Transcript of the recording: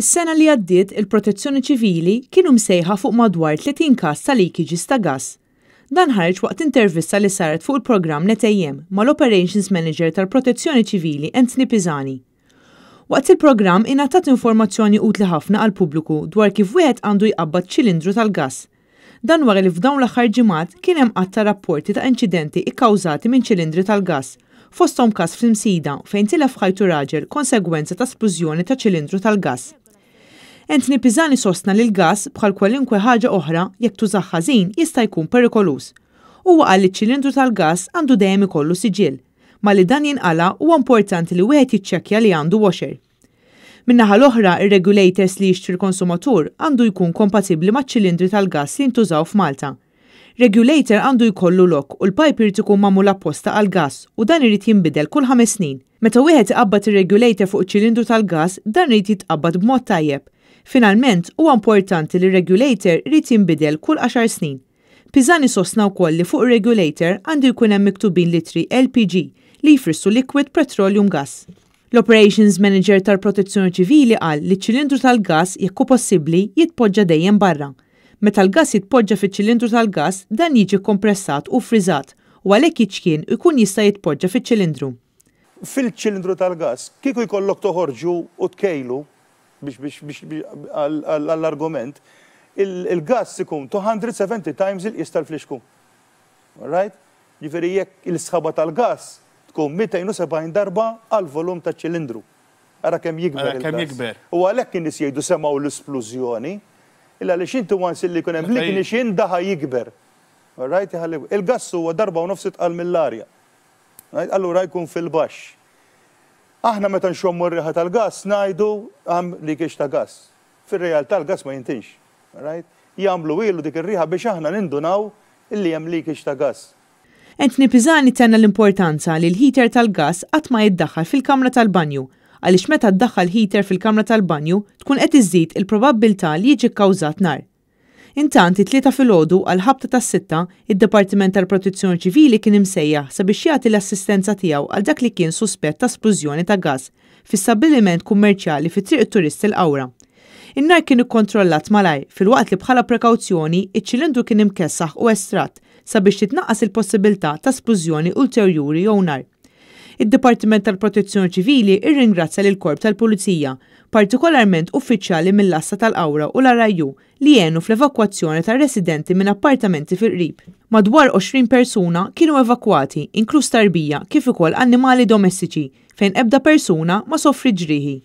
Is-sena li għaddiet il-Protezzjoni Ċivili kienu msejħa fuq madwar 30 każ ta' leakages ta' gass. Dan ħareġ waqt intervista li saret fuq il-programm Net AM mal-Operations Manager tal-Protezzjoni Ċivili Anthony Pisani. Waqt il-programm ingħatat informazzjoni utli ħafna għall-pubbliku dwar kif wieħed għandu jqabbad ċilindru tal-gass. Dan wara li f'dawn l-aħħar ġimgħat kien hemm għadd ta' rapporti ta' inċidenti kkawżati minn ċilindri tal-gass, fosthom każ fl-Imsida fejn tilef ħajtu raġel konsegwenza ta' splużjoni ta' ċilindru tal-gass. Anthony Pisani sostna li l-gass, bħal kwalunkwe ħaġa oħra, jekk tużah ħażin jista' jkun perikoluż. Huwa qal li ċ-ċilindru tal-gass għandu dejjem ikollu siġill. Malli dan jinqala' huwa importanti li wieħed jiċċekkja li għandu washer. Min-naħa l-oħra, ir-regulators li jixtri l-konsumatur għandu jkun kompatibbli maċ-ċilindri tal-gass li jintużaw f'Malta. Regulator għandu jkollu lock u l-pipe irid ikun magħmul apposta għall-gass u dan irid jinbidel kull 5 snin. Meta wieħed iqabbad ir-regulator fuq iċ-ċilindru tal-gass, dan irid jitqabbad b'mod tajjeb. Finalment, huwa importanti li r-regulator irid jinbidel kull 10 snin. Pisani sostna wkoll li fuq ir-regulator għandu jkun hemm miktubin l-ittri LPG li jfissru Liquid Petroleum Gas. L-Operations Manager tal-Protezzjoni Ċivili qal li ċ-ċilindru tal-gas jekk hu possibbli jitpoġġa dejjem barra. Meta l-gas jitpoġġa fiċ-ċilindru tal-gas, dan jiġi kompressat u friżat u għalhekk jiċkien u jkun jista' jitpoġġa fiċ-ċilindru. Fil-ċilindru tal-gas, kieku jkollok toħorġu u tkejlu biex għall-argument, il-gas ikun 270 times il-qis tal-flixkun. Right? Ġifieri jekk il-sħaba tal-gas tkun 270 darba għal-volum ta' ċilindru. Ara kemm jikber. Ara kemm il-gas. Jikber. U għalhekk in-nies jgħidu semgħu l-isplużjoni, illa li xinti once li jkun hemm l-ignition daħa jikber. Right? Il-gas huwa darba u nofs itqal mill-arja. Right? Allura jkun fil-baxx. Aħna meta nxommu r-riħa tal-gas ngħidu hemm leakage ta' gas. Fir-realtà l-gas ma jintinx. Right? Jagħmlu ilu dik ir-riħa biex aħna nindunaw illi hemm leakage ta' gas. Anthony Pisani tenna l-importanza li l-heater tal-gas qatt ma jiddaħħal fil-kamra tal-banju għaliex meta ddaħħal heater fil-kamra tal-banju tkun qed iżid il-probabbiltà li jiġi kkawżat nar. Intant, it-Tlieta filgħodu għal ħabta tas-6, id-Dipartiment tal-Protezzjoni Ċivili kien imsejjaħ sabiex jagħti l-assistenza tiegħu għal dak li kien suspett ta' splużjoni ta' gas fi stabbiliment kummerċjali fi Triq it-Turisti l-Qawra. In-nar kien ikkontrollat malajr filwaqt li bħala prekawzjoni iċ-ċilindru kien imkessaħ u estratt sabiex titnaqqas il-possibilità ta' splużjoni ulterjuri jew nar. Id-Dipartiment tal-Protezzjoni Ċivili irringrazzja lil korp tal-Pulizija, partikolarment uffiċjali mill-Għassa tal-Qawra u l-RIU li għenu fl-evakwazzjoni tar-residenti minn appartamenti fil-qrib. Madwar 20 persuna kienu evakwati, inkluż tarbija kif ukoll annimali domestiċi, fejn ebda persuna ma sofri ġrieħi.